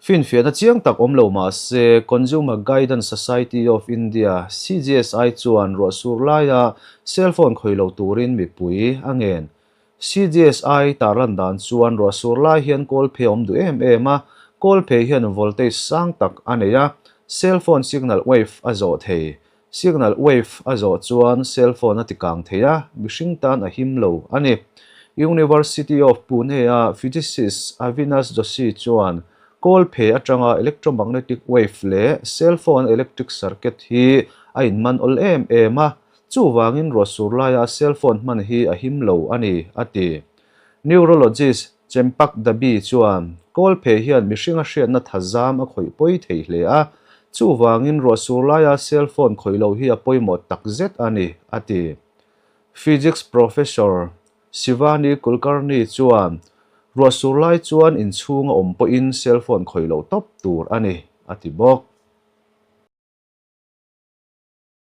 Finfiahna chiang tak awm lo mah se, Consumer Guidance Society of India, CGSI, chuan ruahsur laia cellphone khawih lo turin mipui a ngen. CGSI tarlan dan chuan ruahsur lai hian kawlphe a awm duh em em a, kawlphe hian voltage sang tak a nei a, cellphone signal wave a zawh thei. Signal wave a zawh chuan cellphone a tikang thei a, mihring tan a him lo a ni. University of Pune-a physicist Avinash Joshi chuan kawlphe atanga electromagnetic wave leh cellphone electric circuit hi a inman awl em em a, chuvangin ruahsur laia cellphone hman hi a him lo a ni, a ti. Neurologist Chempak Dabi chuan, Kawlphe hian mihringa hriatna thazam a khawih pawi thei hle a, chuvangin ruahsur laia cell phone khawih loh hi a pawimawh takzet a ni, a ti. Physics Professor Shivani Kulkarni chuan, Ruahsur lai chuan inchhunga awm pawhin cell phone khawih loh tawp tur a ni, a ti bawk.